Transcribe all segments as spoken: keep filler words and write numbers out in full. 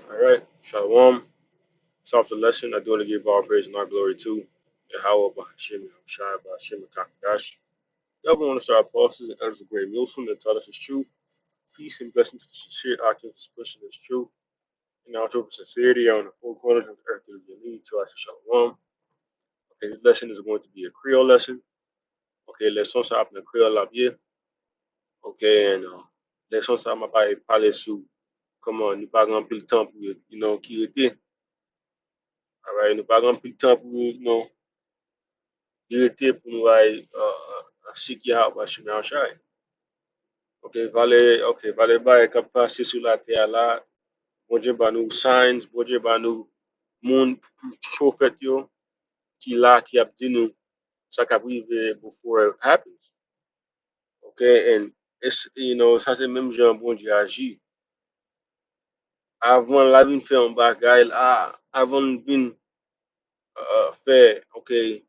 All right, Shalom. Start the lesson. I do want to give all praise and all glory to Yahweh Bahashem Yahushua Bahashem Kakadash. Definitely want to start apostles and elders of great Milson that taught us his truth. Peace and blessings to the sincere actors expression this truth. And now to sincerity on the four corners of the earth to the Jali to us Shalom. Okay, this lesson is going to be a Creole lesson. Okay, leson sa ap nan kreyòl l ap ye. Okay, and uh, leson sa m ap pale sou kòman nou pa gen anpil tan pou yo, you know, ki rete. Alright, nou pa gen anpil tan pou yo, you know, ki rete pou nou bay uh, sik ya pa chimen an chay. Okay, valè, okay, valè bagay k ap pase sou latè a la. Bondye ba nou signs, Bondye ba nou moun, pwofèt yo ki la, ki ap di nou sa k ap rive before it happens. Okay, and it's, you know, sa se menm jan Bondye aji. Avan l ap vin fè yon bagay, a- avan l vin uh, fè, okay,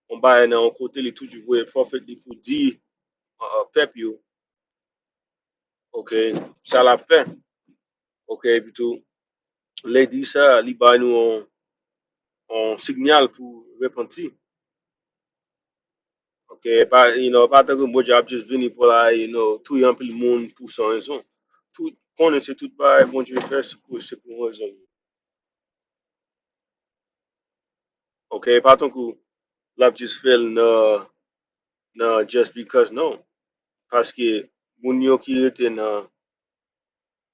yon bagay nan yon kote, li toujou voye pwofèt li pou di uh, pèp yo, okay, sa l ap fè. Okay, epi tou, lè di sa, li ba nou yon, yon sinyal pou repanti. Okay, pa, you know, pa tankou Bondye ap just vini pou la, you know, touye anpil moun pou san rezon. Tout, konnen se tout bagay Bondye fè, se pou, se pou yon rezon. Okay, pa tankou l ap just fè l nan, nan just because, non. Paske moun yo ki rete nan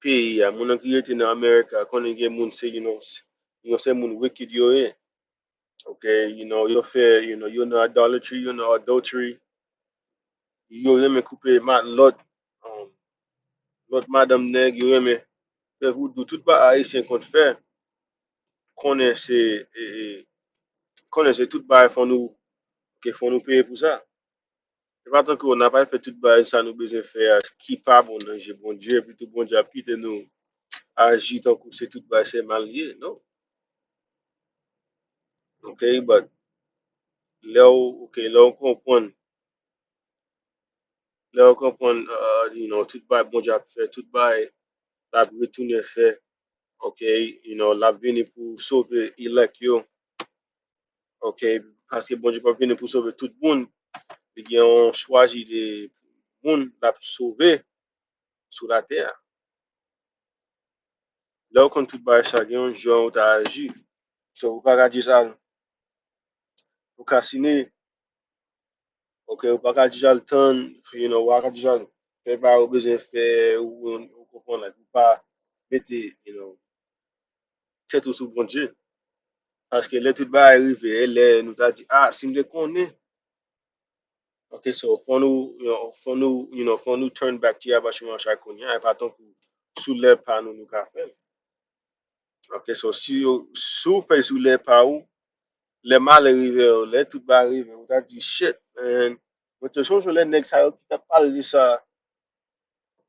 peyi a, moun nan ki rete nan America, konnen gen moun se, you know, you know, se moun wicked yo ye. Okay, you know, yo fè, you know, yo nan idolatry, yo nan adultery. Yo renmen koupe ma- lòt um, lòt madanm nèg, yo renmen fè voudou. Tout bagay Ayisyen konn fè, konnen se, e, e, konnen se tout bagay fò nou, ke fò nou peye pou sa. Se pa tankou n ap al fè tout bagay sa nou bezwen fè a ki pa bon nan je Bondye, epi tou Bondye ap kite nou aji tankou se tout bagay se mal li ye, non. Okay, but lè w, okay, lè w konprann, lè w konprann, uh, you know, tout bagay Bondye ap fè, tout bagay l ap retounen fè, okay, you know, l ap vini pou sove elect yo. Okay, paske Bondye p ap vini pou sove tout moun. Li gen yon chwazi de moun l ap sove sou latè a. Lè w konn tout bagay sa, gen yon jan ou ta aji. So, ou pa ka just al pwokastine. Okay, ou pa ka just al tann, you know, ou pa ka just al fè bagay ou bezwen fè, ou, ou konprann, like, ou pa mete, you know, tèt ou sou Bondye. Paske lè tout bagay rive, e lè nou ta di, ah, si m te konnen. Okay, so, fò nou, you know, fò nou, you know, fò nou turn back to Yahweh Shimon Shai kounye a, e pa tankou sou lè pa nou, nou ka fè l. Okay, so, si yo, si w fè sou lè pa ou, lè malè rive yo, lè tout bagay rive, ou ta di, shit, man, mwen te sonje lè nèg sa yo ki t ap pale de sa,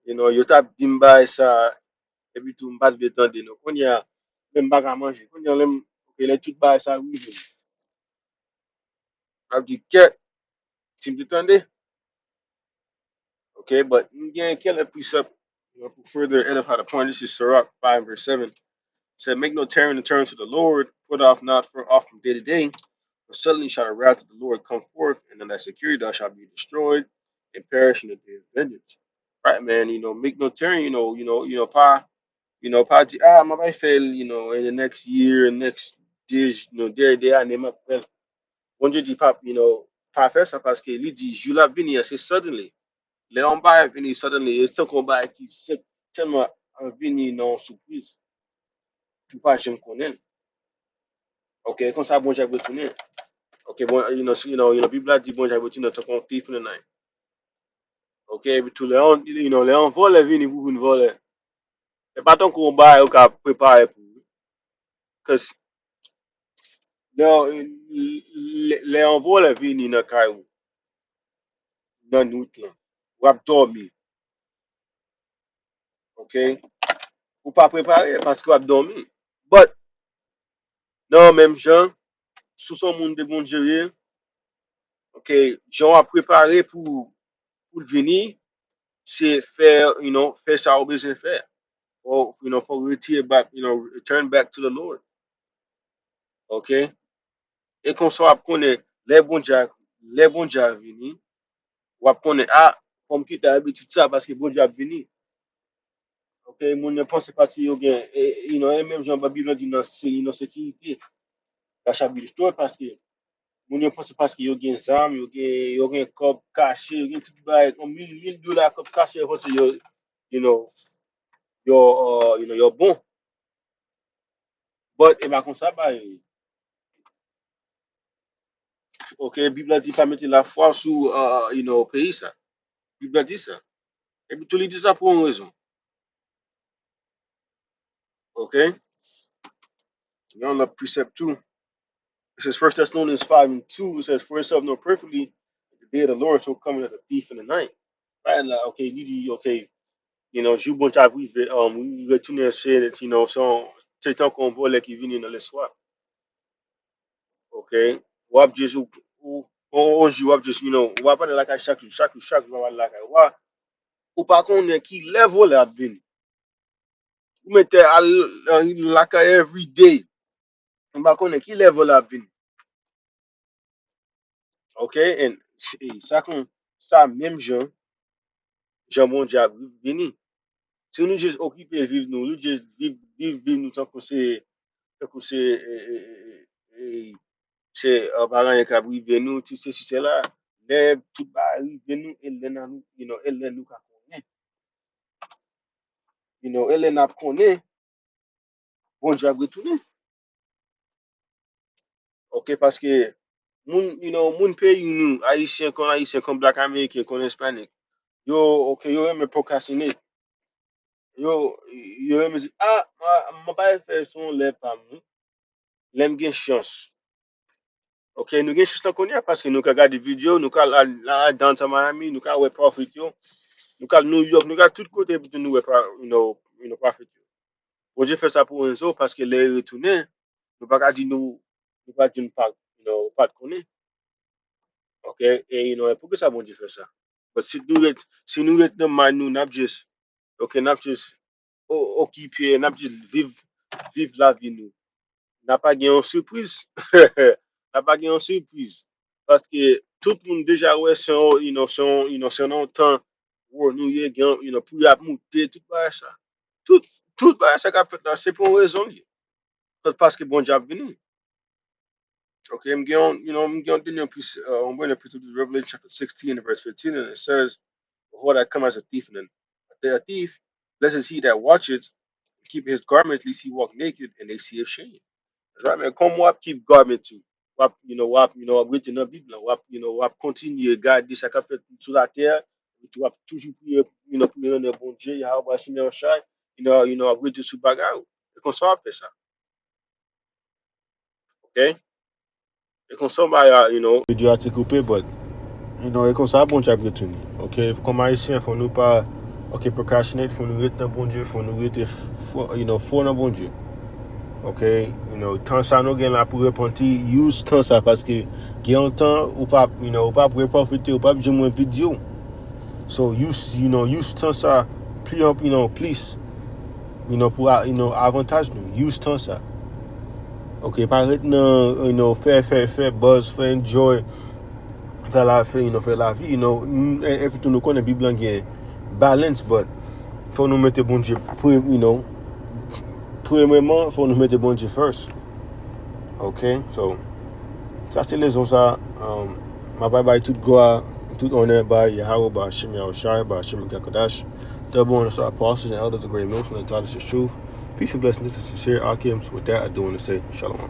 you know, yo t ap di m bagay sa, epi tou m pa t vle tande, non. Kounye a, menm m pa ka manje. Kounye a, lè m, okay, lè tout bagay sa rive m, m ap di, kèt, si m te tande. Okay, but m gen kèk lòt precept, you know, pou further edify the point. This is Sirach five verse seven. It said, make no tarrying to turn to the Lord, put off not far off from day to day, for suddenly shall the wrath of the Lord come forth, and in thy security thou shalt be destroyed and perish in the day of vengeance. Right, man, you know, make no tarrying, you know, you know, you know, pa, you know, pa di, ah, m ap fè l, you know, in the next year, next days, you know, day, day, ane, m ap fè l. Bondye di, pa, you know, pa fè sa paske li di, jou l ap vini an, se suddenly. Lè yon bagay vini suddenly, e tankou yon bagay ki se tèlman an vini nan yon sipriz. Ou pa janm konnen l. Okay, konsa Bondye ap retounen. Okay, bon, you know, you know, you know, Bib la di Bondye ap retounen tankou yon thief in the night. Okay, epi tou lè yon, you know, lè yon vòlè vini pou vin vòlè, e pa tankou yon bagay ou ka prepare pou ou. Cause lè, lè, lè yon vòlè vini nan kay ou, nan nwit lan, w ap dòmi. Okay? Ou pa prepare paske w ap dòmi. But, nan menm jan, si w se yon moun de Bondye, okay, jan w ap prepare pou, pou l vini, se fè, you know, fè sa w bezwen fè. Fò, you know, fò retire back, you know, turn back to the Lord. Ok? E konsa w ap konnen, lè Bondye a, lè Bondye a vini, w ap konnen, a, fò m kite abitid sa paske Bondye ap vini. Ok? Moun yo panse paske yo gen, e, you know, e menm jan Bib la di nan se, you know, sekirite, la chapitre paske moun yo panse paske yo gen zam, yo gen, yo gen kòb kache, yo gen tout bagay, yon mil, mil dola kòb kache, yo panse yo, you know, yo, uh, you know, yo bon. But e pa konsa bagay yo ye. Ok, Bib la di pa mete lafwa sou, uh, you know, peyi sa. Bib la di sa. Epi tou li di sa pou yon rezon. Ok? Yon lòt precept tou. It says First Thessalonians five and two, it says, "For yourself know perfectly that the day of the Lord shall come as a thief in the night." Right? Like, ok, li di, ok, you know, jou Bondye ap rive, um, li retounen se, you know, se yon, se tankou yon vòlè ki vini nan leswa. Ok? W ap just, ou, ou, on, on jou, w ap just, you know, w ap ale lakay chak jou, chak jou, chak jou, w ap ale lakay. Ou pa, ou pa konnen ki lè vòlè ap vini. Ou mete al, al lakay every day. Ou pa konnen ki lè vòlè ap vini. Ok? And, e, sa kon, sa menm jan, jan Bondye ap vini. Si nou just okipe viv nou, nou just viv, viv, viv nou tankou se, tankou se, e, e, e, e, se, e, pa gen anyen k ap rive nou, tout sesi, sela, lè tout bagay rive nou, e lè n a nou, you know, e lè nou ka konnen. You know, e lè n ap konnen, Bondye ap retounen. Ok, paske moun, you know, moun peyi nou, Ayisyen kon Ayisyen, kon Black American, kon Hispanic, yo, ok, yo renmen procrastinate. Yo, yo renmen di, a, mwen, mwen pa fè son lè pa m, wi. Lè m gen chans. Ok, nou gen chans lan kounye a paske nou ka gade videyo, nou ka al, al, al downtown Miami, nou ka wè prophet yo, nou ka al New York, nou ka al tout kote pou nou wè, pro- you know, you know, prophet yo. Bondye fè sa pou yon rezon paske lè yo retounen, nou pa ka di nou, nou pa di nou pa, you know, pa t konnen. Ok, e you know, e poukisa Bondye fè sa? But si nou ret, si nou ret nan may nou, n ap just, ok, n ap just o- okipe, n ap just viv, viv lavi nou. N a pa gen yon sipriz. N a pa gen yon sipriz. Paske tout moun deja wè se yon, you know, se yon, you know, se yon tan wo nou ye, gen, you know, pri ap moute, tout bagay sa. Tout, tout bagay sa k ap fèt la, se pou yon rezon li ye. Paske Bondye ap vini. Ok, m gen yon, you know, m gen yon dènye pis, uh, m gen yon pis Revelation chapter sixteen verse fifteen, and it says, "Behold, I come as a thief, and a thief, blessed is he that watcheth, and keepeth his garment, lest he walk naked, and they see his shame." Right, men kòm w ap keep garment ou, w ap, you know, w ap, you know, w ap rete nan Bib la, w ap, you know, w ap kontinye gade sa k ap fèt sou latè, w ap toujou priye, you know, priye nan non Bondye, Yahweh Hashem Yahushai, you know, you know, w ap rete sou bagay ou. E konsa w ap fè sa. Ok? E konsa w bay a, you know. Videyo a te koupe, but, you know, e konsa Bondye ap retounen. Ok? Kòm Ayisyen, fò nou pa, ok, procrastinate, fò nou ret nan Bondye, fò nou rete, f- fò, you know, fò nan Bondye. Ok? You know, tan sa nou gen la pou repanti, use tan sa, paske gen yon tan, ou p ap, you know, ou p ap wè prophet yo, ou p ap janm wè videyo. So, use, you know, use tan sa, pli, you know, plis, you know, pou a- you know, avantaj nou. Use tan sa. Ok, pa ret nan, you know, fè, fè, fè buzz, fè enjoy, fè la, fè, you know, fè lavi, you know, n- e- epi tou nou konnen Bib la gen balance, but fò nou mete Bondye, pre- you know, premyèman, fò nou mete Bondye first. Ok, so, sa se lezon sa, um, m ap bay tout glwa, tout onè bay Yahweh, bay Hashem Yahushai, bay Hashem Gakodash. Double honor to our apostles and elders of Great Millstone that taught us the truth. Peace and blessings to the sincere Akims. With that, I do want to say, Shalom.